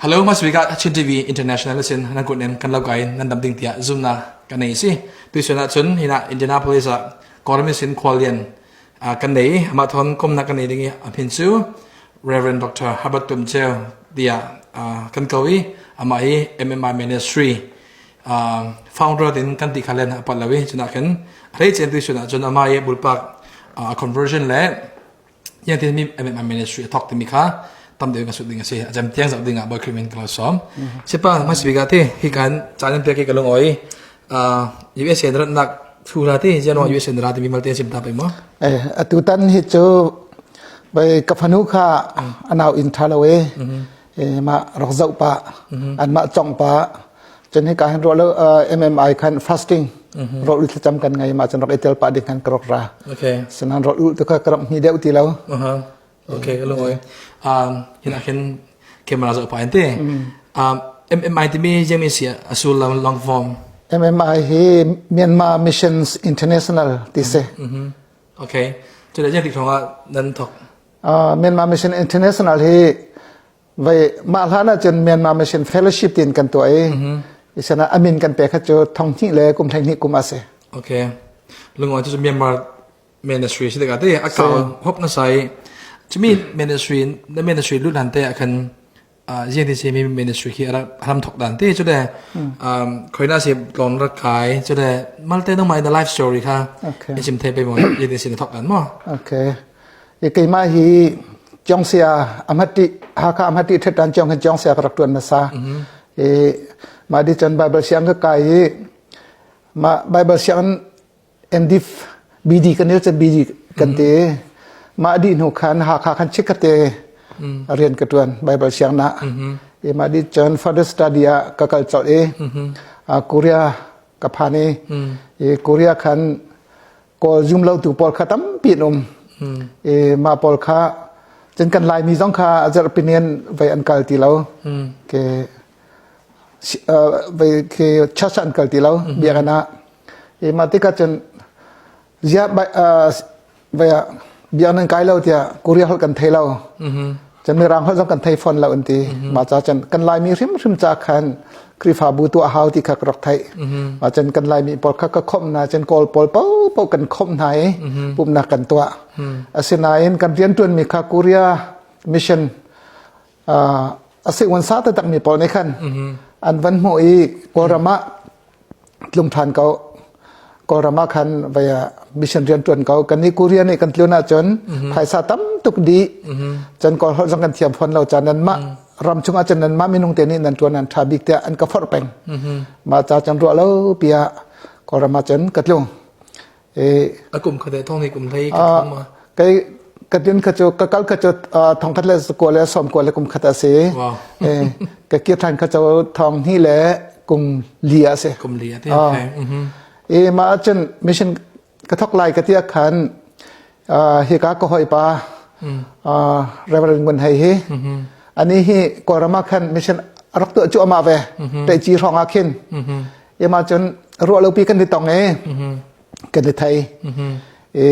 Hello, masbika Chin TV International sin nan kun in kan lo kai nan dam ding tiah zoom na kan nei si. Tu sun ah cun hina Indianapolis ah Kawlram sin khuallian kan nei amah thon komna kan nei ding i a min cu Reverend Dr. Herbert Tum Ceu tiah kan ko i amah hi MMI Ministry founder din kan ti khalen a pat lo i cunah khin hrei chen tu sun ah cun amah i bulpak conversion le yang tin mi MMI Ministry a thok timi kha tam deuh ka sut ding a si a jam tiang zau ding ah boy khrimin ka lo som sipa masbiga ti hi kan chan pe ke ka lung oi USA rat nak thu ra ti jian USA ra ti mi malte sim ta pe mo eh atu tan hi chu bai ka fanu kha anau in tha lo e ma rak zau pa an ma chong pa chen hi ka han ro lo MMI khan fasting ro ul thlacam kan ngai ma chen rak etel pa ding kan krok ra okay sanan ro ul tu kha krok ni deuh ti lo Okay, ka lungoi. Hin ah khin camera zoh pa in te. MMI timi jemi si a sullam long form. MMI hi Myanmar Missions International ti si. Okay. Cu le ti thong ah nan thok. Myanmar Mission International hi vai mah hlan ah cun Myanmar Mission Fellowship tin kan tuah i isana amin kan pe kha cu thong hnih le kum hlei hnih kum a si. Okay. Lungoi cu Myanmar ministry si tikah te a kau hop na sai chumi ministry na ministry lut han te khan jiang ti mi ministry khi ara haram thok dan te chu le khoina si tlon ra kai chu le malte nang mai the life story kha Okay. chim the pe mo jiang ti si na thok dan mo Okay. I keima hi Chongsia amhati Hakha amhati thetan chong khan Chongsia ka rak tuan na sa. I ma di chan Bible siang ka kai i ma Bible siang MDiv BD kan il cun BD kan ti mah dih hnu khan Hakha khan chikkhatte rian ka tuan Bible siangnak i mah dih cun further study ah ka kal colh i Korea ka phan i i Korea khan Kawl zum lo tu pawl kha tampi an um i mah pawl kha cun kan Laimi zong kha a zarhpinian vai an kal ti lo ke vai ke church an kal ti lo biakinn ah I mah tikah cun ziah bia nan kai lo tiah Korea holh kan thei lo. Cun Mirang holh zong kan thei fawn lo an ti. Mah ca cun kan Laimi hrimhrim ca khan Khrihfabu tuah hau ti kha ka rak theih. Mah cun kan Laimi pawl kha ka khawmh hna cun Kawl pawl paohpaoh kan khawmh hna i pumhnak kan tuah. Asinain kan rianṭuanmi kha Korea mission a si sa taktakmi pawl nih khan an van hmuh i Kawlram ah tlung ṭhan ko Kawlram ah khan vai mission rian ṭuan ko kan nih Korea nih kan tlun ahcun phaisa tam tuk dih cun Kawl holh zong kan thiam fawn lo caan nanmah ram chung ahcun nanmah minung te nih nan ṭuan nan ṭha bik tiah an ka forh peng mah ca cun ruah lo piah Kawlram ah cun ka tlung A kum kha thong ni kum hlei ka thong ma. Kai ka tin kha chu ka kal kha chu thong khat le ko le som ko le kum khat a si. Ka kir than kha chu thong ni le kum li a si. Kum li a ti okay. E ma cun mission ka thok lai ka tia khan hi ka ko hoi pa Reverend Ngun Hei hi ani hi Kawlram ah khan mission rak tu chu ama ve te chi rong ah khin Ima cun ruah lopi kan i tong i kan i thei. I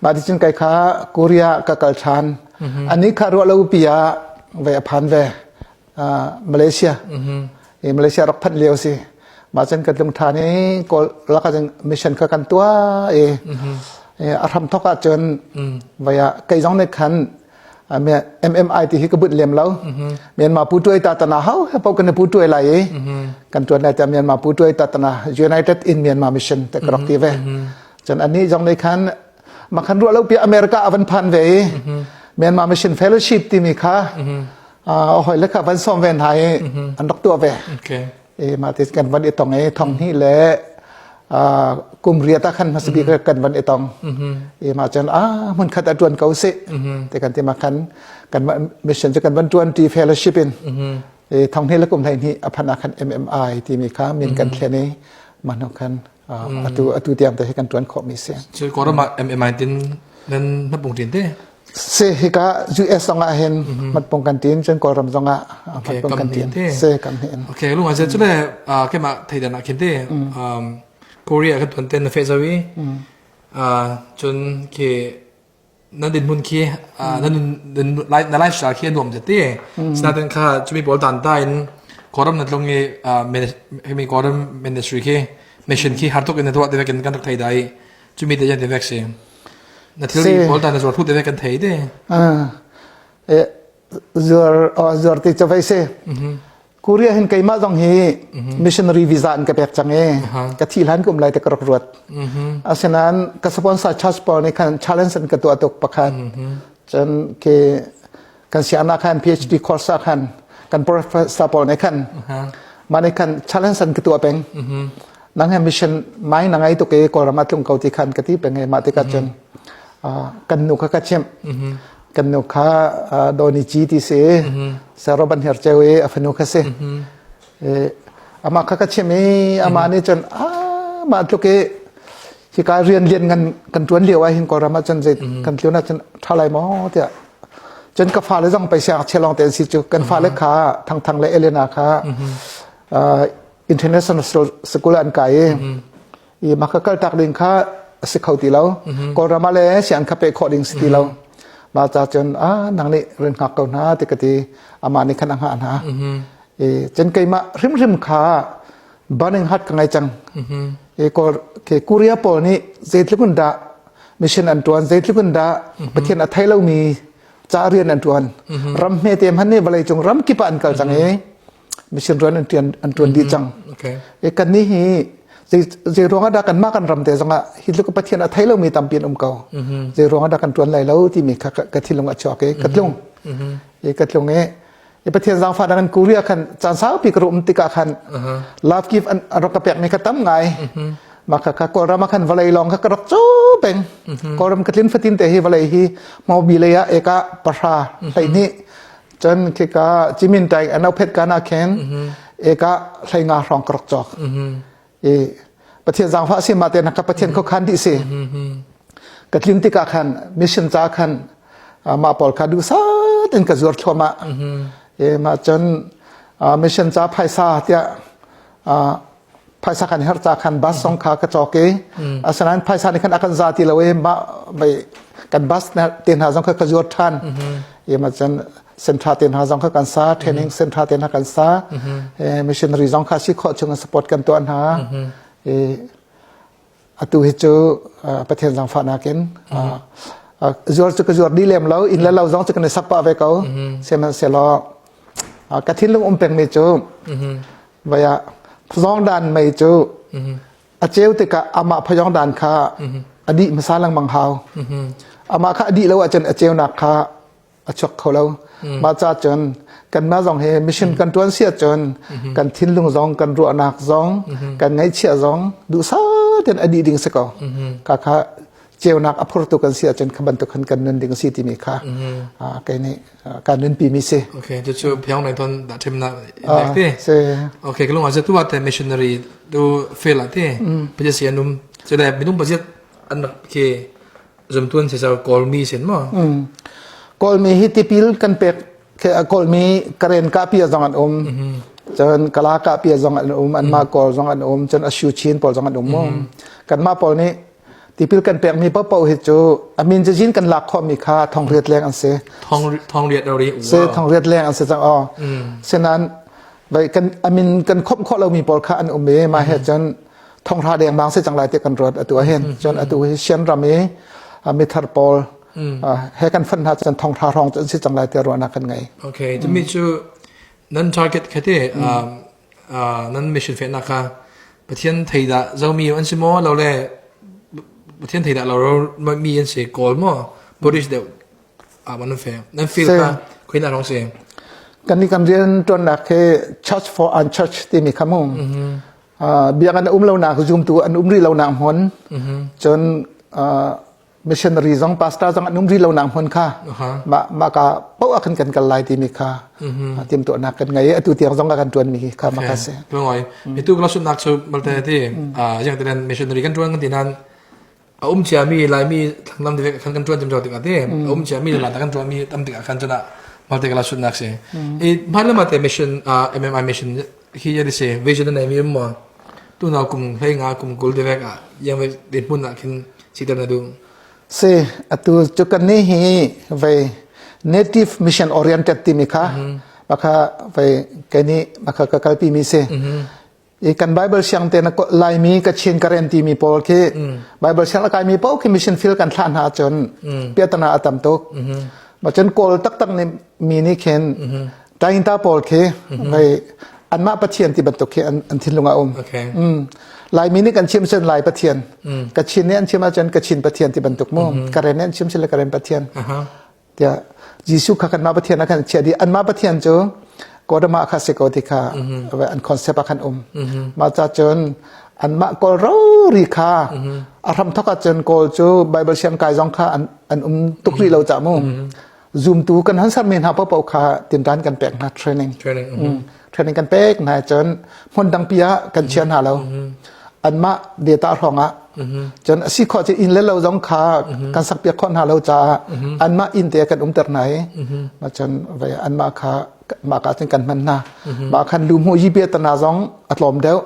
mah ti cun kai kha Korea ka kal ṭhan. Ani kha ruah lopi ah ve a phan ve Malaysia. I Malaysia rak phanh lio si. Mah cun kan tlung ṭhan i Kawl lak ah mission kha kan tuah i a hram thok ah cun vai ah kei zong nih khan MMI ti hi ka but lem lo Myanmar pu tuai ta tana hau he pau kan pu tuai lai i kan tuan lai ta Myanmar pu tuai ta tana United in Myanmar Mission te ka rak ti ve cun ani zong nei khan makhan ruah lo pi America avan phan ve i Myanmar Mission Fellowship timi kha hoi le kha van som ve hna i an rak tuah ve E mah ti kan van i tong i thong hnih le kum riat ah khan hmasa bik kan van i tong. E mah cun a hmun khat a tuan ko si. Te kan ti ma khan kan mission cu kan van tuan ti fellowship in. E thong hnih le kum hlei hnih a phan ah khan MMI timi kha min kan thlen i mah hnu khan atu atu tiang te hi kan tuan khawh mi si. Cu Kawlram ah MMI tin nan na pung tin te? Si hika US zong ah hin matpung kan tin cun Kawlram zong ah matpung kan tin si kam hin. Okay lung a cule keimah theidan ah khin te Korea kan tuan ten na fe zawi cun khi Na dinhmun khi na nun na lifestyle khi a nuam te. Sinain kha chumi pawl dan ta in Kawlram na tlung i himi Kawlram ministry khi mission khi har tuk in na tuah te kan kan rak thei dai. Chumi te jan te vek si. Na thil pawl dan na zuar thu te kan thei te. Zuar zuar ti chavai se. Korea hin keimah zong hi missionary visa an ka pek cang i ka thi hlan kum lai te ka rak ruat. Asinain ka sponsor church pawl nih khan challenge an ka tuah tuk pakhat. Cun ke kan siangnak khan PhD course ah khan kan professor pawl nih khan mah nih khan challenge an ka tuah peng. Nang he mission mai na ngai tuk i Kawlram ah tlung ko ti khan ka ti peng i mah tikah cun kan nu kha ka chimh. Kan nu kha Dawni Ci ti si Sero ban her ceu i a fanu kha si. Amah kha ka chim i amah nih cun mah tluk i hika rian lian ngan kan ṭuan lio ah hin Kawlram ah cun zei kan tlun ah cun ṭha lai maw tiah cun ka fale zong pei siangngakchia lawng te an si cu kan fale kha Thangthang le Elena kha international school an kai i i mah kha kaltak ding kha a si kho ti lo Kawlram ah le siang kha pe khawh ding si ti lo mah ca cun a nang nih rin hngak ko hna ti ka ti amah nih khan a hngah hna i cun keimah hrimhrim kha burning heart ka ngei cang i kawl ke Korea pawl nih zeitluk in dah mission an tuan zeitluk in dah Pathian a thei lomi ca rian an tuan ram hme te hman nih vawlei cung ram kip ah an kal cang i mission rian an ṭuan an ṭuan dih cang. E kan nih hi zei ruang ah dah kanmah kan ram te zongah hi tluk Pathian a thei lomi tampi an um ko. Zei ruang ah dah kan ṭuan lai lo timi kha ka thinlung a chuak i ka tlung. I ka tlung i i Pathian zaangfah kan Korea khan caan saupi ka um tikah khan love gift an rak ka pekmi kha tam ngai. Mah kha kha Kawlram ah khan vawlei lawng kha ka rak cu peng. Kawlram ka tlin fatin te hi vawlei hi Hmawbi lei ah eka pahra 12 Cun khika cimin taing an phet kan ah khin eka hleinga hrawng ka rak cawk. I Pathian zaangfah si ma te na ka Pathian kho khan dih si. Ka tlin tikah khan mission ca khan mah pawl kha duhsah in ka zuar thluahmah. I mah cun mission ca phaisa tiah phaisa kan herh ca khan bus zong kha ka cawk i asinain phaisa nih khan a kan za ti lo i mah vei kan bus te hna zong kha ka zuar ṭhan i ma cun center te hna zong kha kan sa training center te hna kan sa missionary zong kha si khawh chung support kan tuah hna i atu hi cu Pathian zaangfahnak in zuar cu ka zuar dih lem lo inn le lo zong cu kan i sak pah ve ko sihmanhsehlaw ka thinlung um pengmi cu vai ah phazawngdan mei cu a ceu tikah amah phazawngdan kha a dih hmasa lengmang hau amah kha a dih lo ahcun a ceunak kha a chuak kho lo mah ca cun kanmah zong hi mission kan tuan si ahcun kan thinlung zong kan ruahnak zong kan ngaihchiah zong duhsah tein a dih ding si ko ka kha ceunak a phurtu kan si ahcun kha bantuk khan kan nun ding si timi kha kei nih kan nunpi mi si. Okay, cu phiang nei ton da thim na te. Okay, kalung aja tu te missionary tu fail ate. Paje si anum chule minung budget an ke zumtuan si sa Kawlmi sin mo. Kawlmi hi tipil kan pek Kawlmi Karen ka pia zong an um. Cun Kala ka pia zong an um, an ma Kawl zong an um, cun Ashu Chin pawl zong an um mo. Kan ma pawl nih tipil kan pekmi paohpaoh hi cu a min cazin kan lak khawhmi kha thongriat leng an si. Thongriat ri. Si thongriat leng an si cang aw. Sinan vai kan a min kan khomh khawh lomi pawl kha an um i mah he cun thonghra dengmang si cang lai ti kan ruat atu ahhin cun atu hi Sian ram i mithar pawl he kan fun hna cun thonghra hrawng cun si cang lai ti ruahnak kan ngei. Okay, tumi cu nan target khate nan mission fehnak kha Pathian thei dah zomi an si maw lo le Pathian thei dah lo mi an si kawl maw Buddhist deuh ah nan fe nan feel kha khoi na rong si kan ni kan rian tuannak he church for unchurch timi kha mu biakinn um lonak zumtu an um rih lonak hmun cun missionary zong pastor zong an um rih lonak hmun kha mah mah ka poh ah khan kan kal lai timi kha timtuahnak kan ngei atu tiang zong kan tuan mi kha mah kha si ngoi mitu ka sunnak cu malte ti yang tinan missionary kan tuan kan tinan a um ciami laimi thanglam te kan kan tuan cem tikah te a um ciami la kan tuan mi tam tikah khan cuna malte ka sunnak si i hmailama te mission MMI mission hi yadi se vision na mi mo tu na kum hlei nga kum kul te vek ah yang de hmun ah khin sitar na du. Si atu cu kan nih hi vei native mission oriented timi kha maka vei kei nih maka ka kalpi mi si. I kan Bible siang te na Laimi Kachin Karen timi pawl khi Bible siang la kaimi paoh khi mission field kan thlah hna ahcun piahtana a tam tuk. Ma cun Kawl taktak nih mi nih khin Tainta pawl khi vei anmah Pathian ti bantuk khi an thinlung ah um. Laimi nih kan chim cun Lai Pathian. Kachin nih an chim ahcun Kachin Pathian ti bantuk mu. Karen nih an chim sile Karen Pathian. Tiah Jesuh kha kanmah Pathian ah khan chiah dih. Anmah Pathian cu Kodama kha si ko ti kha an concept ah khan um. Mah ca cun anmah Kawl rori kha a hramthok ahcun Kawl cu Bible siang kai zong kha an um tuk rih lo cah mu. Zumtu kan han sermi hna paohpaoh kha tinṭan kan pek hna training. Training. Training kan pek hna cun hmun dangpi ah kan chia hna lo. Anmah data hrawng ah cun a si khawh cu inn le lo zong kha kan sakpiak khawh hna lo caah anmah inn te kan umter hna i mah cun vai anmah kha mah ka cun kan hman hna. Mah khan lu hmuh yi tana zong a tlawm deuh.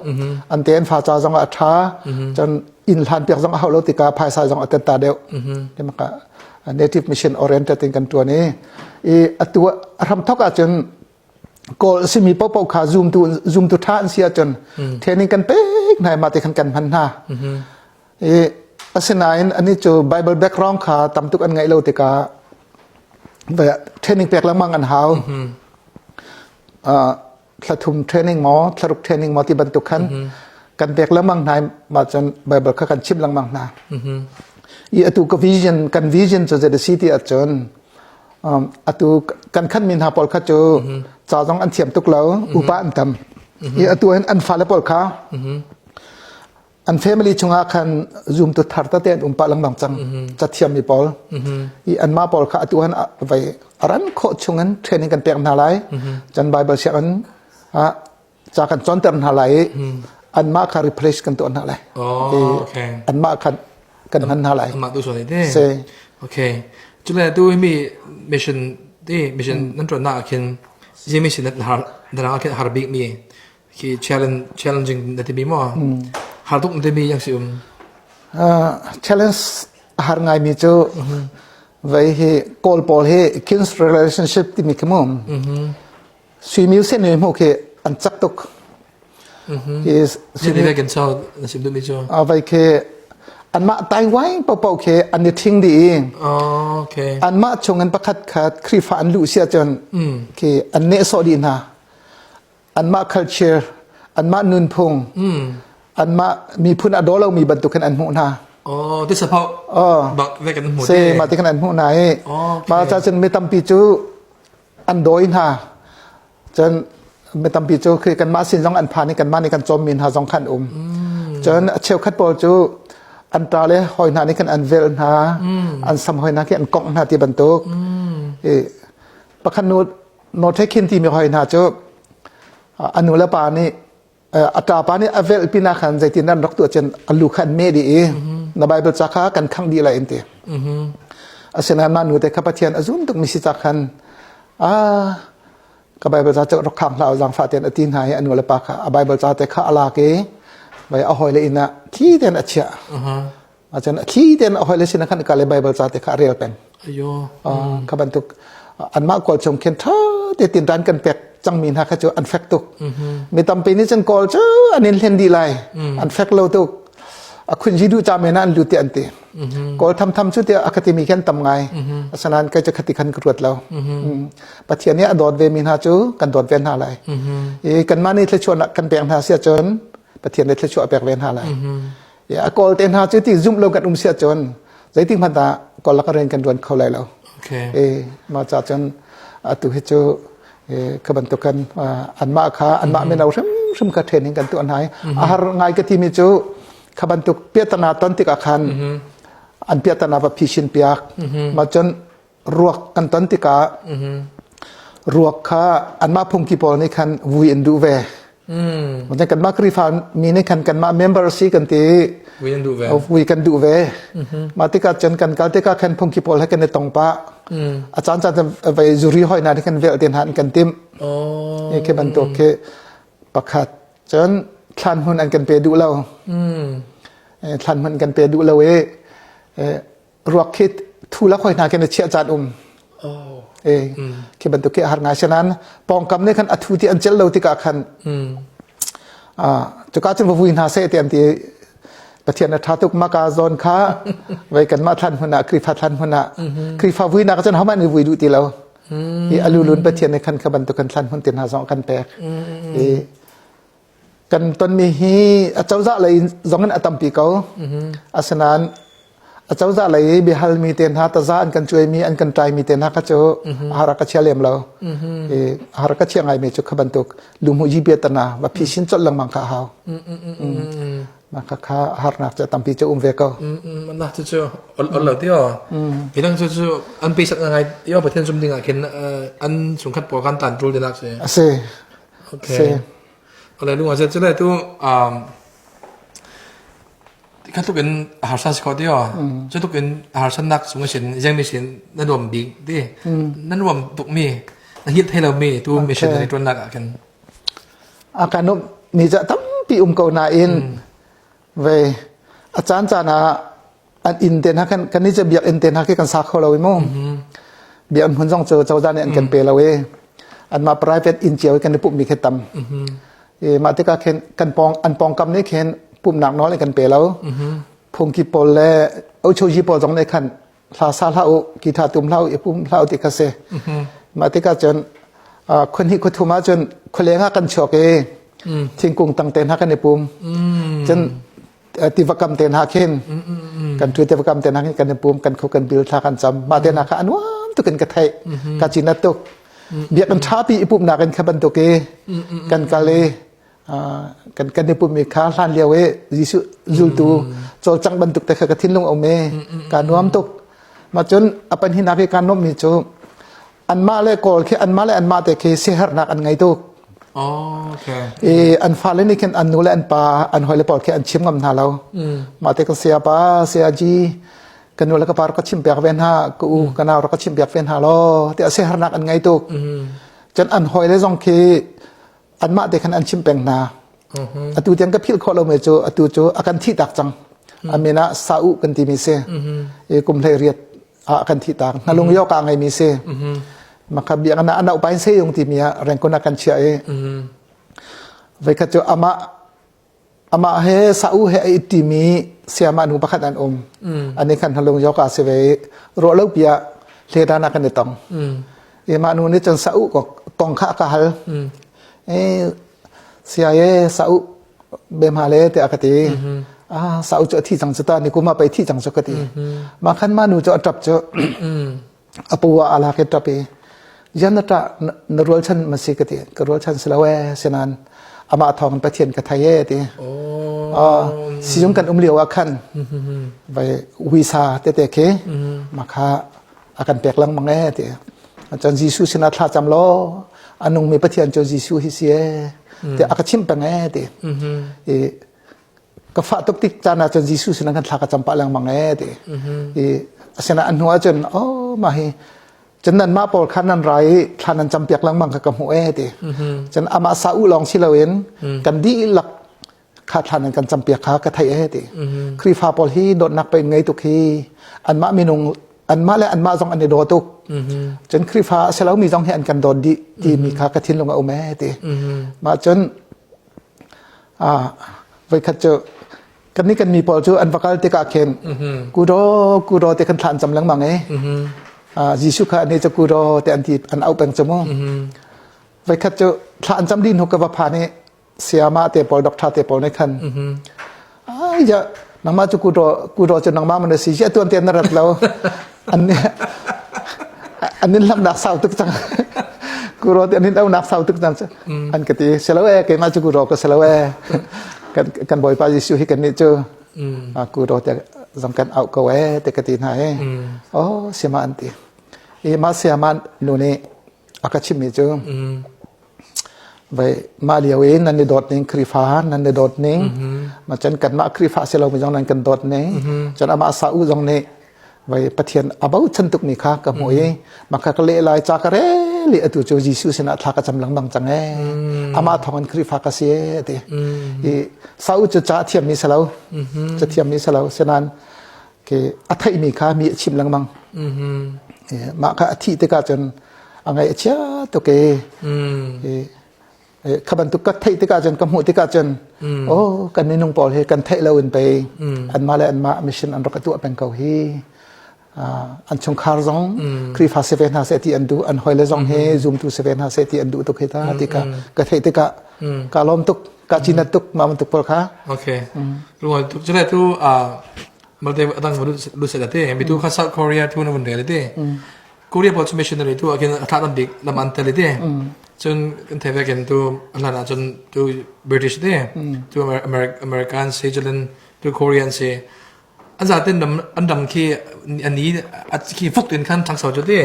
An te an fa ca zong a ṭha. Cun inn hlan piak zong a hau lo tikah phaisa zong a tenta deuh. Maka native mission oriented in kan tuan i i atu a hramthok ahcun kawl simi popo kha zoom tu zoom tu tha an si ahcun training kan pek hna ma te khan kan hman hna i asinain ani cu bible background kha tamtuk an ngaih lo tikah training pek lengmang an hau thlathum training maw thlaruk training maw ti bantuk khan kan pek lengmang hna mah cun Bible kha kan chimh lengmang hna. I atu ka vision kan vision cu zei si ti ahcun atu kan khan mi hna pawl kha cu ca zong an thiam tuk lo upa an tam i atu hin an fale pawl kha an family chungah khan zumtu thar tete an um pah lengmang cang cathiam mi pawl i anmah pawl kha atu han vai ran khawh chungin training kan pek hna lai chan bible sianginn ah ca kan cawnter hna lai i anmah kha replace kan tuah hna lai oh okay anmah kha kan hman hna lai anmah tu so te se okay cule tu mi mission ti mission nan tuan na khin zi mission na har na khin har bik mi Khi challenge challenging na timi maw? Har tuk na timi yang si um. Challenge har ngai mi cu vei hi kawl pawl hi kins relationship timi khi mu. Suimiu sen ni hmu khi an cak tuk. Hi suimiu kan cho na sim duh mi cu. Vei khi anmah Taiwan paohpaoh khi an i ṭhing dih i okay. anmah chung in pakhat khat Khrihfa an luh si ahcun khi an nehsawh dih hna. Anmah culture, anmah nunphung, anmah miphun a daw lomi bantuk khin an hmuh hna. Oh, ti sapau. Oh. Bak ve kan hmuh. Se ma ti khan an hmuh hna i. Okay. Ma cha cun mi tampi cu an dawi hna. Cun mi tampi cu khi kanmah sin zong an phan i kanmah nih kan cawmmi hna zong khan um. Cun a cheukhat pawl cu an ṭa le hawi hna nih khan an velh hna, an sam hoi hna khi an kongh hna ti bantuk. I pakhat nu Northekhin timi hoi hna cu a nu le pa nih a ṭapa nih a velh pinah khan zeitin an rak tuah cun a lu kha an meh dih i na Bible ca kha kan khangh dih lai an ti. Asinain mah nu te kha Pathian a zum tukmi si ca khan a ka Bible ca cu rak khang hlah zaangfah tein a ti hna i a nu le pa kha a Bible ca te kha a lak i vai a hawile inn ah thli tein a chiah. Acun a thli tein a hawile sin ah khan ka le Bible ca te kha a rel peng. Ayo. Kha bantuk anmah kawl chung khin ṭha te tinṭan kan pek cangmi hna kha cu an fek tuk. Mi tampi nih cun kawl cu an in hlen dih lai. An fek lo tuk. A khunji duh ca men ah an lut ti an ti. Kawl thamtham cu tiah a ka timi khan tam ngai. Asinain kai cu khati khan ka ruat lo. Pathian nih a dawt ve mi hna cu kan dawt ve hna lai. I kanmah nih thluachuahnak kan pek hna si ahcun Pathian nih thluachuah a pek ve hna lai. A kawl te hna cu ti zumh lo kan um si ahcun zeitik hmanh ah kawl lak rian kan ṭuan kho lai lo. Okay. E mah ca cun atu hi cu ka bantukan anmah kha anmah mino hrimhrim kha training kan tuah hna i a har ngai ka timi cu kha bantuk piahtana ton tikah khan an piahtana va phishin piak mah cun ruak kan ton tikah ruak kha anmah phungki pawl nih khan vui an duh ve. Mm. Kanmah Khrihfa mi nih khan kanmah member si kan ti vui an duh ve. Vui kan duh ve. Mah tikah cun kan kal tikah khan phungki pawl he kan i tong pah. A caan caan vai zuri hoi na kan vel te hna an kan tim. Oh. Khi bantuk khi pakhat cun thlan hmun an kan pe duh lo. Thlan hmun kan pe duh lo i. Ruak khi thu la khoi hna khin a chiah caan um. Oh. E khi bantuk khi a har ngai sinan pawngkam nih khan a thu ti an celh lo tikah khan cuka cun va vui hna seh ti an ti Pathian a ṭha tuk maka zawn kha vai kanmah thlan hmun ah Khrihfa thlan hmun ah Khrihfa vuinak cun hohmanh nih vui duh ti lo. I alulun Pathian nih khan kha bantuk kan thlan hmun te hna zong kan pek. I kan tonmi hi a cozah lei zong in a tampi ko. Asinain a cozah lei i biahalmi te hna taza an kan cuaimi an kan ṭaimi te hna kha cu har ka chia lem lo. I har ka chia ngaimi cu kha bantuk lungmu yi biatana va phisin colh lengmang kha a hau. Mah kha kha harnak cu tampi cu um ve ko. Na cu cu ol lo ti o. Midang cu cu an pe sak ngai ti o Pathian zum ding ah khin an chungkhat pawl kan tan tul dinak si. A si. Okay. Ale lung a cu le tu um kha tuk in harsa si ko ti o. Cu tuk in harsannak sung sin zeng mi sin na nuam bik ti. Na nuam tuk mi na hit thei lo mi tu mission na tuan nak ah khin. A kan um mi ca tampi um ko nain ve a caan caan ah an inn te hna kan kan ni cu biakinn te hna khi kan sa kho lo i mu biakinn hmun zong cu cozah nih an kan pe lo i anmah private inn cio i kan i pumhmi khi tam i mah tikah khin kan pawng an pawngkam nih khin pumhnak nawl an kan pe lo phungki pawl le ochoji pawl zong nih khan hla sa hlah u guitar tum hlah u i pum hlah u ti kha si mah tikah cun khua hnih khua thum ah cun khualeng ah kan chuak i thingkung tang te hna kan i pum cun tiva kam te hna khin kan tu tiva kam te hna khin kan i pum kan khu kan bil thla kan cam mah te hna kha anuam tuk in ka theih ka cin tuk biakinn ṭhapi i pumhnak in kha bantuk i kan kal i kan kan i pummi kha hlan lio i Jesuh zultu cawlcangh bantuk te kha ka thinlung a um i kaa nuam tuk mah cun a panhinak i kaa nuamhmi cu anmah le kawl khi anmah le anmah te khi siaherhnak an ngei tuk Oh, okay. I an fale nih khin an nu le an pa an hawile pawl khi an chim ngam hna lo. Mah te ka saya pa saya ji ka nu le ka pa rak ka chim piak ve hna ka u ka nau rak ka chim piak ve hna law ti a siaherhnak an ngei tuk. Cun an hawile zong khi anmah te khan an chim peng hna. Atu tiang ka philh khawh lomi cu atu cu a kan thih tak cang. A min ah Sa U kan timi si. I kum hlei riat ah kan thih tak. Hnalung yo ka ngeimi si. Maka biak na ana upain seyung timi ah rengkun ah kan chiah i voikhat cu amah amah he Sa U he a it timi siama nu pakhat an um. Ani khan hnalung yo ka si ve i ruah lo pi ah hledan ah kan i tong. I mah nu nih cun Sa U kong kha a ka hal. E CIA Sa U bem ha le tiah ka ti. Ah Sa U cu a thi cang cu ta ni kum ah pei thi cang cu ka ti. Mah khan mah nu cu a ṭap cu a pu ah a lak i ṭap i yan na ṭah na rualchan ma si ka ti. Ka rualchan si lo ee sinan amah thawng in Pathian ka thei ee ti. Oh. Sizung kan um lio ah khan vai huisa tete khi mah kha a kan pek lengmang ee ti cun Jesuh sinah thla cam law a nungmi Pathian cu Jesuh hi si ee ti a ka chimh peng ee ti i ka fah tuk tik caan ah cun Jesuh sinah kan thla ka cam pah lengmang ee ti i asinain a hnu ah cun oh mah hi cun nan mah pawl kha nan ra i thla nan cam piak lengmang kha ka hmuh ee ti cun amah sa u lawng si loin kan dihlak kha thlan an kan campiak kha ka theih he ti Khrihfa pawl hi dawtnak pe ngei tuk hi anmah minung anmah le anmah zong an i daw tuk cun Khrihfa a si lomi zong hi an kan dawt dih timi kha ka thinlung a um ee ti mah cun voikhat cu kan nih kan mi pawl cu an va kal tikah khin kudo kudo te kan thlan cam lengmang e Jesuh kha ani cu kudo te an ti an au peng cu mu voikhat cu thla an cam dih hnu ka va phan i sayama te pawl doctor te pawl nih khan ai ja nangmah cu kudo kudo cu nangmah man si si atuan te na rat lo an an nin lam nak sau tuk cang kuro te an nin au nak sau tuk cang an ka ti selo e keimah cu kuro ka selo e kan kan bawipa Jesuh hi kan nih cu kuro te zong kan au ko e te ka ti hna e oh siama an ti i ma siama nu nih a ka chimmi cu Vai mah lio i nan i dawt ning Khrihfa nan i dawt ning ma cun kanmah Khrihfa si lomi zong nan kan dawt ning cun amah sa u zong nih vai Pathian a bochan tukmi kha ka hmuh i mah kha ka leh lai ca ka rel i atu cu Jesuh sinah thla ka cam lengmang cang ee amah thawng in Khrihfa ka si ee ti i sa u cu ca a thiammi si lo ca thiammi si lo sinain. Ke a theihmi kha mi a chim lengmang. Mah kha a thih tikah cun a ngaih a chia tuk e. Kha bantuk ka theih tikah cun ka hmuh tikah cun oh kan minung pawl hi kan theih lo in pei anmah le anmah mission an rak tuah peng ko hi. An chungkhar zong Khrihfa si ve hna seh ti an duh an hawile zong hi zumtu si ve hna seh ti an duh tuk hi ta ti ka ka theih tikah ka lawm tuk ka cinat tuk mah bantuk pawl kha. Okay. Lungai tuk cule tu malte adang lu se te mi tu kha South Korea tu na vun rel te Korea pawl cu missionary tu akin a thlah bik lam an tel te cun kan thei ve ken tu hlan ah cun tu British te tu American si cun tu Korean si an zaten ram an ram khi ani khi fuk tin khan thangso chu te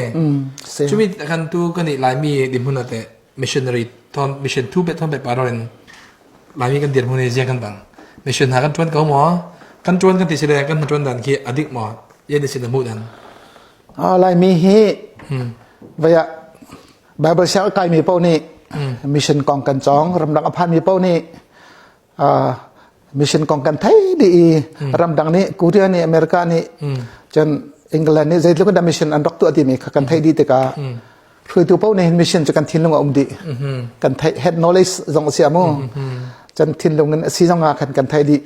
chumi khan tu kan i laimi dinhmun ate missionary thon mission thu pe thon pe paroin Laimi kan dirhmun hi ziang kan bang. Mission hna kan ṭuan ko maw? Kan ṭuan kan ti si le kan ṭuan dan khi a dik maw? Yan sin na hmuh dan. Ah Laimi hi vaya Bible siang kaimi paoh nih mission kong kan cawng ramdang a phanmi paoh nih mission kong kan thei dih i ramdang nih Korea nih America nih cun England nih zeitluk in dah mission an rak tuah timi kha kan theih dih tikah hruaitu paoh nih hin mission cu kan thinlung a um dih kan theih head knowledge zong a si mu cun thinlung in a si zong ah khan kan theih dih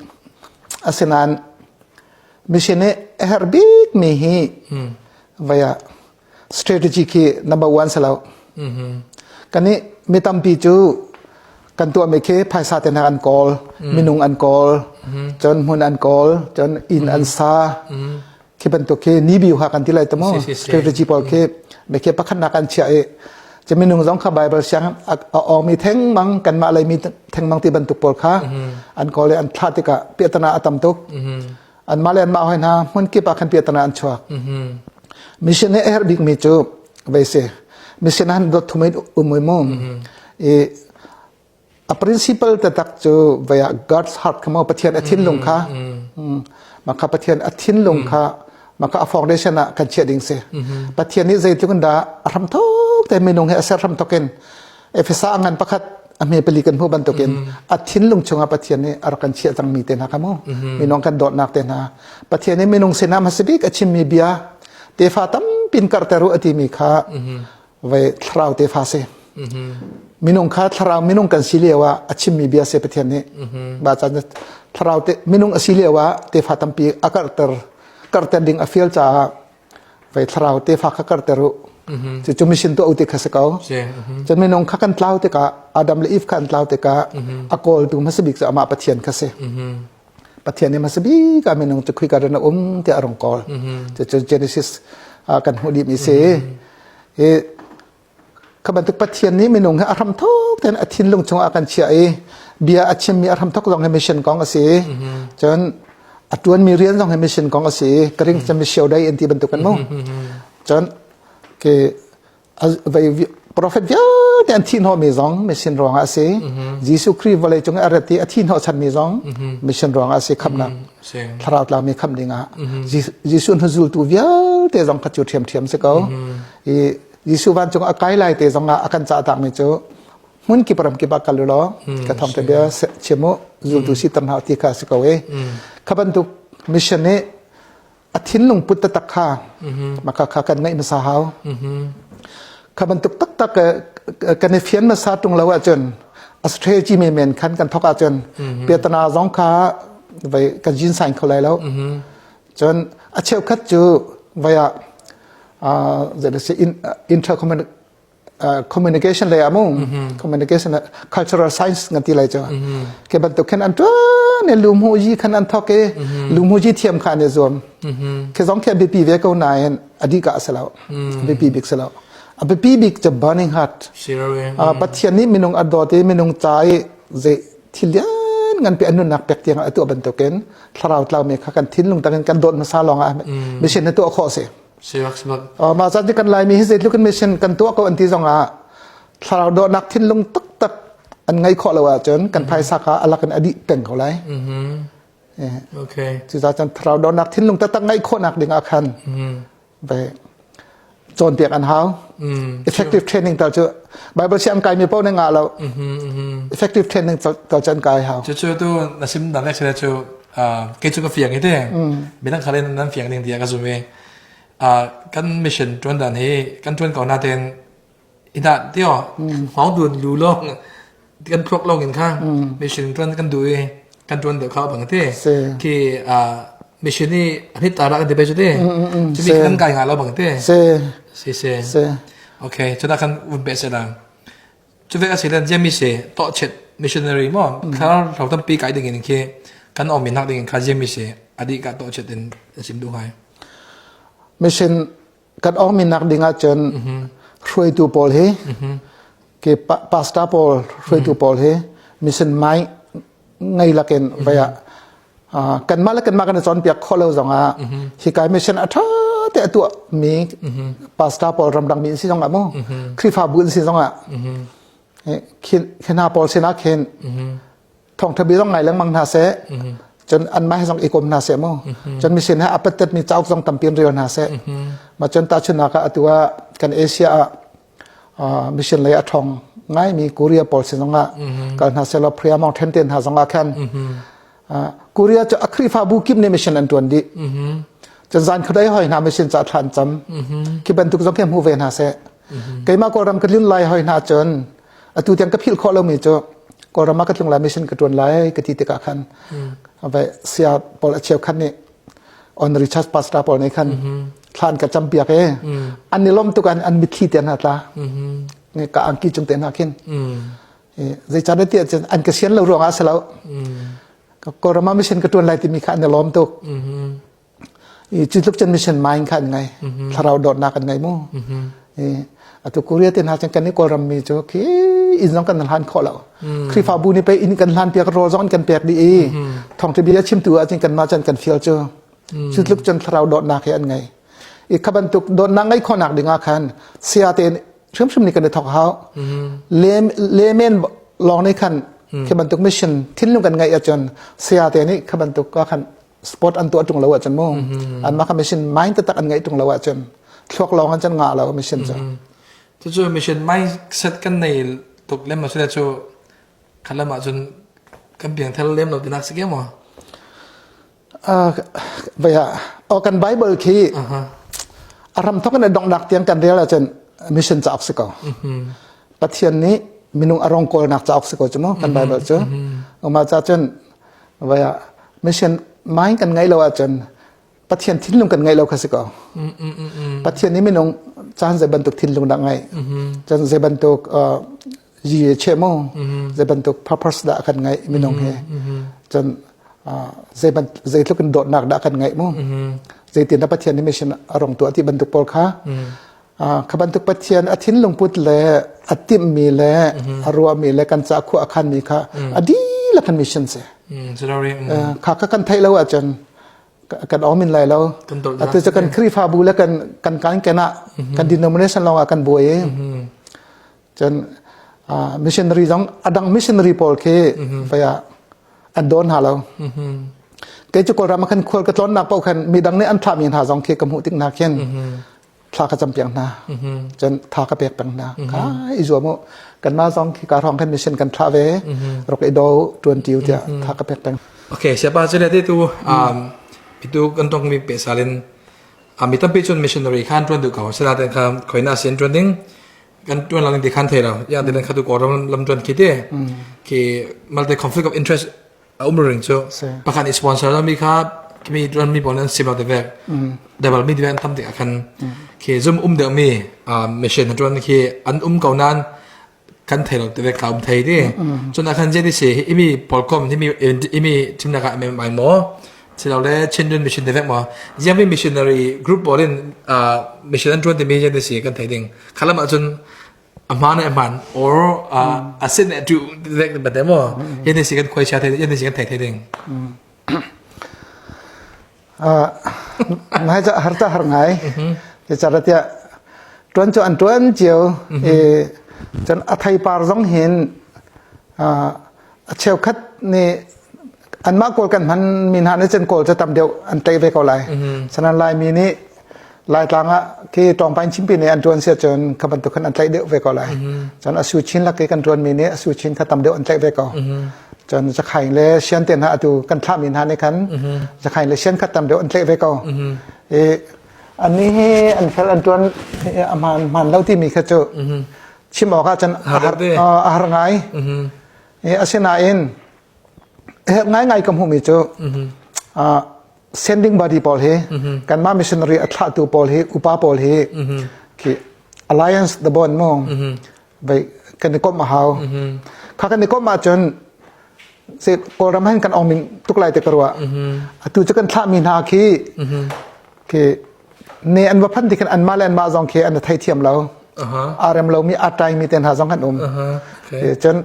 asinain mission nih a herh bik mi hi vaya strategy khi number one si lo kan nih mi tampi cu kan tuahmi khi phaisa te hna an kawl minung an kawl cun hmun an kawl cun inn an sa khi bantuk khi ni biu ha kan ti lai te mu strategy pawl khi me khi pakhatnak an chiah i cu minung zong kha Bible siang a awmi thengmang kanmah lei mi thengmang ti bantuk pawl kha an kawl i an thlah tikah piahtana a tam tuk anmah le anmah hoi hna hmun kip ah khan piahtana an chuak mission he a herh bik mi cu vei si mission han dot thum in um mu i A principle taktak cu vei ah God's heart kha maw Pathian a thinlung kha mah kha Pathian a thinlung kha mah kha a foundation ah kan chiah ding si. Pathian nih zeitluk in dah a hramthok te minung he a ser hramthok in Efesa ngan pakhat a hme pali kan hmuh bantukin a thinlung chungah Pathian nih a rak kan chiah cangmi te hna kha mu minung kan dawtnak te hna Pathian nih minung sinah hmasabik a chimmi bia tefa tampin karhter u a timi kha vai thlarau tefa si minung kha thlarau minung kan si lio ah a chimmi bia si Pathian nih ba caan thlarau te minung a si lio ah tefa tampi a karhter karhter ding a fial caah vai thlarau tefa kha karhter u cu cu mission tu te kha si ko cun minung kha kan tlau tikah Adam le Eve kha an tlau tikah a kawltu hmasa bik cu amah Pathian kha si Pathian nih hmasa bik ah minung cu khika ran a um tiah a rung kawl. Cucu Genesis kan hmuh dihmi si. Hi kha bantuk Pathian nih minung hi a hramthok tein a thinlung chungah a kan chiah i bia a chimmi a hramthok zong hi mission kong a si. Cun a tuanmi rian zong hi mission kong a si. Ka ring cun missio dei an ti bantuk kan mu. Cun ke Prophet vialte an thih hnawhmi zong mission ruangah a si. Jesuh Khrih vawlei cung i a rat i a thih hnawh chanmi zong mission ruangah a si khamhnak. Thlarau tlangmi khamh dingah. Jesuh hnuzultu vialte zong kha cu ṭhiamṭhiam si ko. I Jesuh vancung a kai lai te zong ah a kan cah takmi cu hmun kip ram kip ah kal u law ka thawngṭha bia chim u zultu si ter hna ti kha a si ko i kha bantuk mission nih a thinlung put taktak kha maka kha kan ngaih hmasa hau kha bantuk taktak kan i fian hmasa tung lo ahcun a strategy men khan kan thok ahcun piatana zong kha vai kan jin sain kho lai lo cun a cheukhat cu vai ah zei intercommunication communication lei ah mu communication cultural science ngan ti lai cu ke bantuk khan an tuan ne lumhu ji khan an thok i lumhu ji thiam kha an i zuam ke zong khi a biapi ve ko nain adi ka selo biapi bik selo a biapi bik cu burning heart pathian nih minung a dawt i minung ca i zei thil lian ngan pe an nunnak pek tiang a tuah bantukin thlarau tlau mi kha kan thinlung takin kan dawt hmasa lawng ah mission na tuah khawh si Mah zat kan Laimi hi zeitluk in mission kan tuah ko an ti zong ah thlarau dawhnak thinlung taktak an ngei khawh lo ahcun kan phaisa kha alak in a dih peng ko lai. Okay. Cucaah cun thlarau dawhnak thinlung taktak ngeih khawhnak ding ah khan ve cawnpiak an hau. Effective training tal cu Bible siang kai mi paoh nih ngah lo. Effective training tal cu an kai hau. Cucu tu na sim dang cu. Kei cu ka fiang i te. Midang khal in nan fiang ding tiah ka zum i kan mission ṭuan dan hi kan ṭuan ko natein ina tio hngawng dun lu lawng kan thluak lawng in kha mission ṭuan kan duh i kan ṭuan deuh kha bang te khi mission i anit tara kan ti pe chu te chumi kan kai nga lo bang te se si se okay chuna kan un pe se lang cu vek a si len jemi se to chet missionary mo thar ro tampi kai ding in khi kan om in hak ding in kha jemi se adi ka to chet in sim du ngai mission kan ong minak ding ahcun hruaitu pawl hi ke pastor pawl hruaitu pawl hi mission mai ngei lakin vaya kanmah le kanmah kan i cawnpiak khawh lo zongah hi kai mission a ṭha te a tuah mi pastor pawl ramdang mi in si zongah mu Khrihfabu in si zongah khi hna pawl sinah khin thawngṭha bia zong ngai lengmang hna seh cun anmah he zong i kom hna seh mu cun mission he a pattet mi cauk zong tampi in rel hna seh mah cun tahchunhnak ah atu ah kan Asia ah mission lei a ṭhawng ngaimi Korea pawl sin zongah kal hna seh law Prayer Mountain te hna zongah khan Korea cu a Khrihfabu kip nih mission an ṭuan dih cun zan khuadei hoi hna mission ca thla an cam khi bantuk zong khi hmu ve hna seh keimah Kawlram ka tlun lai hoi hna cun atu tiang ka philh khawh lomi cu Kawlram ah ka tlung lai mission ka ṭuan lai ka ti tikah khan vai sia pawl a cheu khan nih honorary church pastor pawl nih khan thlan ka cam piak e an i lom tuk an an mitthli te hna tla ka angki cung te hna khin zeicah tiah cun an ka sian lo ruangah a si lo Kawlram ah mission ka ṭuan lai timi kha an i lawm tuk I cu tluk cun mission mind kha an ngei. Thlarau dawtnak an ngei mu. I atu Korea te hna cun kan i Kawlram mi cu khi inn zong kan hlan khawh lo. Khrihfabu nih pei inn kan hlan piak rawl zong an kan pek dih i thawngṭha bia chimtu ahcun kanmah cun kan fial cu. Cu tluk cun thlarau dawtnak hi an ngei. I kha bantuk dawtnak ngeih khawhnak ding ah khan saya tein hrimhrim nih kan i thawk hau. Le le men lawng nih khan khi bantuk mission thinlung kan ngeih ahcun saya te nih kha bantuk ah khan sport an tuah tung lo ahcun mu an mah kha mission mind taktak an ngeih tung lo ahcun thluak lawng an can ngah lo mission cu cucu mission mindset kan nei tuk lem lo cu khalam ahcun kan piang thel lem lo tinak si ke mo vaya o kan bible khi a ram thok in dongnak tiang kan rel ahcun mission cauk si ko pathian nih minung a rong kawlnak cauk si ko cu mu kan bible cu uma cha cun Vaya mission mind kan ngeih lo ahcun Pathian thinlung kan ngeih lo kha si ko. Pathian nih minung caan zei bantuk thinlung dah ngeih? Caan zei bantuk yi che mu zei bantuk purpose dah kan ngeih minung hi? Cun zei zeitluk in dawtnak dah kan ngeih mu? Zeitin dah Pathian nih mission a rong tuah ti bantuk pawl kha Kha bantuk Pathian a thinlung put le a timhmi le a ruahmi le kan ca khua a khanmi kha a dihlak kan mission si. Kha kha kan theih lo ahcun kan om in lai lo. Atu cu kan Khrihfabu le kan kan kan ken ah kan denomination lawng ah kan buai i cun missionary zong adang missionary pawl khi vaya an dawn hna lo. Kei cu Kawlram ah khan khual ka tlawnnak paoh khan midang nih an thlahmi hna zong khi ka hmuh tik hna khin thla ka cam piak hna cun tha ka pek peng hna ka i zuam u kanmah zong khi ka hrawng khan mission kan thlah ve rok i do tuan tiu tiah tha ka pek peng Okay siapa cu le tu um itu kan tong mi pe salin mi tampi cun missionary khan tuan du ko sinaten kha khoina sin tuan ding kan tuan lang ti khan thei lo ya den kha tu ko ram lam tuan khi te khi malte conflict of interest a um ring cu pakhat i sponsor mi kha mi tuan mi pawl an sim lo te vek double mi an tam tik ah khan khi zum um deuh mi mission tuan khi an um ko nan kan thei lo te vek ka um thei ti cun ah khan je si imi polkom imi imi thimnak ah mai mo silo le Chinrin mission te vek mo ziami missionary group pawl in mission an tuan ti mi je si kan thei ding khalam ah cun a hmaan a hmaan or a sin a tu dek ba te mo yan si kan khoi cha the yan si kan thei thei ding ngai cha har ta har ngai te chara tia tuan chu an tuan chiu e chan a thai par zong hin a cheukhat nih anmah kawl kan hman mi hna nih cun kawl cu tam deuh an tei ve ko lai sanan laimi nih laitlang ah khi tawngpain chimpi nih an tuan sia cun kha bantuk khan an tlaih deuh ve ko lai cun a su chin lak i kan tuan mi nih a su chin kha tam deuh an tlaih ve ko. Cun zakhaing le sian te hna atu kan thlahmi hna nih khan zakhaing le sian khat tam deuh an tleh ve ko. I annih hi an fel an tuan a hmaan hmaan lo timi kha cu chim awk ahcun a har ngai. I asinain herh ngaingai ka hmuhmi cu sending body pawl hi kanmah missionary a thlahtu pawl hi upa pawl hi khi alliance the bond mu vai kan i komh a hau kha kan i komh ahcun se kawlram han kan ong min tuk lai te ka ruah atu cu kan thlahmi hna khi khi ne an va phan ti khan anmah le anmah zong khi an thei thiam lo aa rem lomi aa taimi te hna zong kan um cun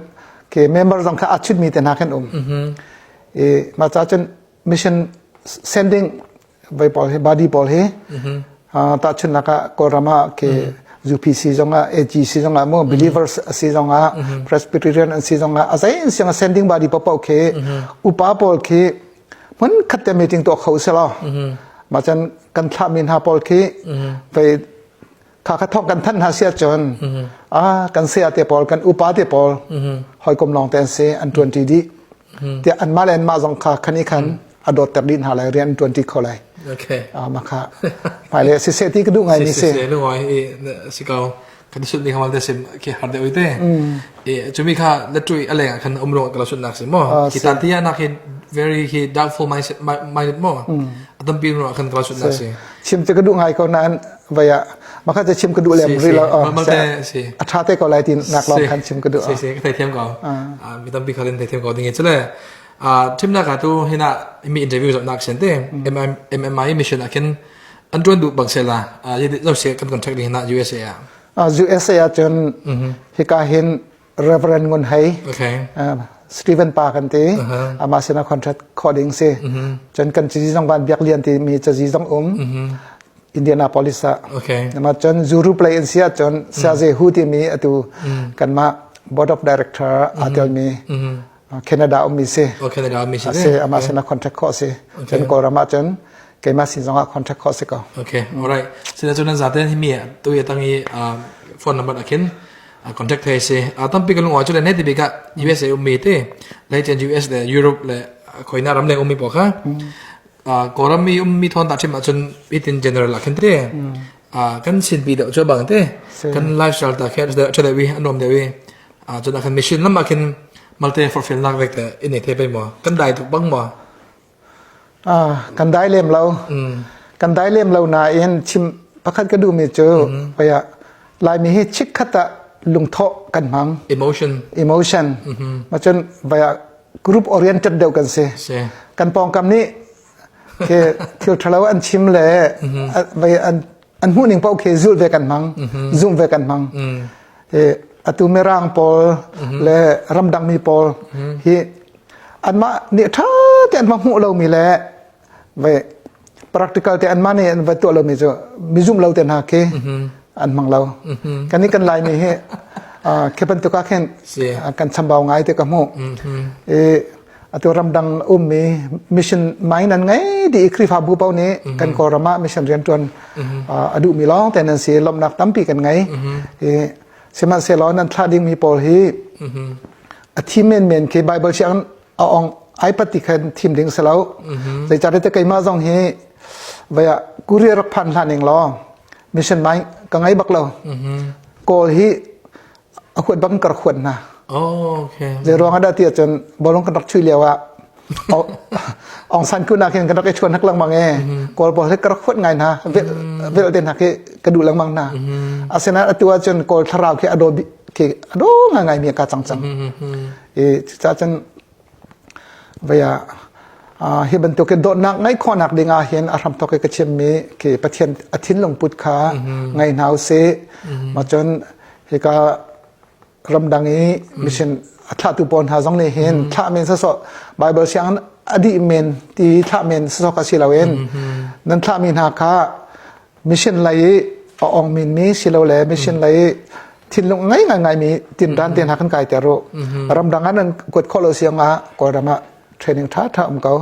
ke member zong kha aa chutmi te hna kan um i mah ca cun mission sending vai pawl hi body pawl hi tahchunhnak ah Kawlram ah ke UPC zong ah AGC zong ah mu believers si zong ah Presbyterian an si zong ah a zei in siang sending body paoh khi upa pawl khi hmun khat te meeting tuah kho selaw mah cun kan thlahmi hna pawl khi vei kha kha thawk kan thanh hna si ahcun ah kan saya te pawl kan upa te pawl hawikom lawng te an si an ṭuan ṭi dih tiah anmah le anmah zong kha khan i khan a dawt ter dih hna lai rian an ṭuan ṭi kho lai okay ah mah kha hmailei siseh ti ka duh ngai mi si si lungoi i si ko kan sut ni khamal te sim khi har de oite e chumi kha la tui a leng khan umro ka sut nak si mo ki tan tia nak hi very hi doubtful mindset minded mo atam pi ro khan ka sut nak si chim te ka duh ngai ko nan vaya makha te chim ka duh lem ri lo a tha te ko lai tin nak long khan chim ka duh si si ka thei thiam ko mi tampi khalin thei thiam ko ding chule a thimna ka tu hina mi interview zot nak sen te MMI mission akin an tuan duh bang sela lo se kan contact ding na USA a USA ah cun hika hin Reverend Ngun Hei okay Stephen pa kan ti ama sina contract kho ding si cun kan cazi zong van biak lian ti mi cazi zong um Indianapolis ah okay nama cun Zuru play in sia cun Siaze Hu ti mi atu kanmah board of director aa tel mi Canada ummi si. Oh, Canada ummi si. Si, amah sin ah contract khawh si. Cun Kawlram ah cun keimah sin zong ah contract khawh si ko. Okay, alright. Sina cun nan zaten hi mi tu i tang i phone number akhin contact thei si. Tampi ka lungwa cu le ne ti bik ah USA ummi te, lei chen US le Europe le khoina ram leng ummi pawl kha Kawlram mi ummi thon ta thim ahcun itin general ah khin te kan sin pi deuh cu bang te kan lifestyle ta khe ṭha deuh i a nuam deuh i cun ah khan mission lam ah khin malte fulfill nak vek te in ei the pei maw kan dai tuk bang maw kan dai lem lo kan dai lem lo nain chim pakhat ka duhmi cu paya laimi hi chikkhat ah lungthawh kan hmang emotion emotion ma cun vaya group oriented deuh kan si kan pawngkam nih ke thil ṭhalo an chim le vai an an hmuhning paoh khi zulh ve kan hmang zumh ve kan hmang atu mirang pawl le ramdang mi pawl hi anmah nih ṭha te an va hmuh lomi le ve practical te anmah nih an va tuah lomi cu mi zumh lo te hna khi an hmang lo kan nih kan laimi hi khi bantuk ah khin kan chambau ngai te ka hmuh i atu ramdang ummi mission mai nan ngei di Khrihfabu paoh nih kan Kawlram ah mission riantuan a duhmi lawng te nan si lawmhnak tampi kan ngei i sihmanhsehlaw nan thlah dingmi pawl hi a thi menmen khi Bible siang a ong ai pat ti khan thim ding si lo zeicahtiah te keimah zong hi vaya courier rak phan hlan ning law mission mai ka ngei bak lo kawl hi a huat bang ka rak huat hna. Oh, okay. Zei ruang ah dah ti ahcun bawlung kan rak chui lio ah Aung San kun ah khin kan rak i chuan hak lengmang e. Kawl pawl hi ka rak huat ngai hna. Vel te hna khi ka duh lengmang hna. Asinain atu ahcun Kawl thlarau khi a daw khi a daw ngai mi ka cang cang. I cucaah cun Vei ah hi bantuk in dawtnak ngeih khawhnak ding ah hin a hramthawk i ka chimmi khi Pathian a thinlung put kha ngei hna usih. Mah cun hika ramdang i mission a thlahtu pawl hna zong nih hin thlah men sawsawh Bible siang a dih men ti thlah men sawsawh kha si loin nan thlahmi hna kha mission lei i a ong minmi silole mission lei i thinlung ngai ngai ngai mi tinran te hna kan kai ter u ramdang ah nan kuat khawh lo siang ah kawlram ah training tha tha um ko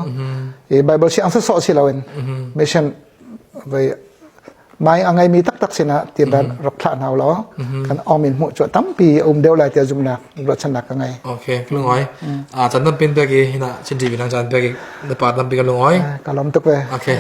i bible siang sawsawh si loin mission vai. Mai a ngeimi taktak sinah tiran rak thlah hna law kan awmin hmuh cu tampi a um deuh lai tiah zumnak ruahchannak ka ngei. Okay, ka lungoi. Ah, chan tam pin pek i hina Chin TV nang chan pek i na pa tampi ka lungoi. Ka lawm tuk ve. Okay.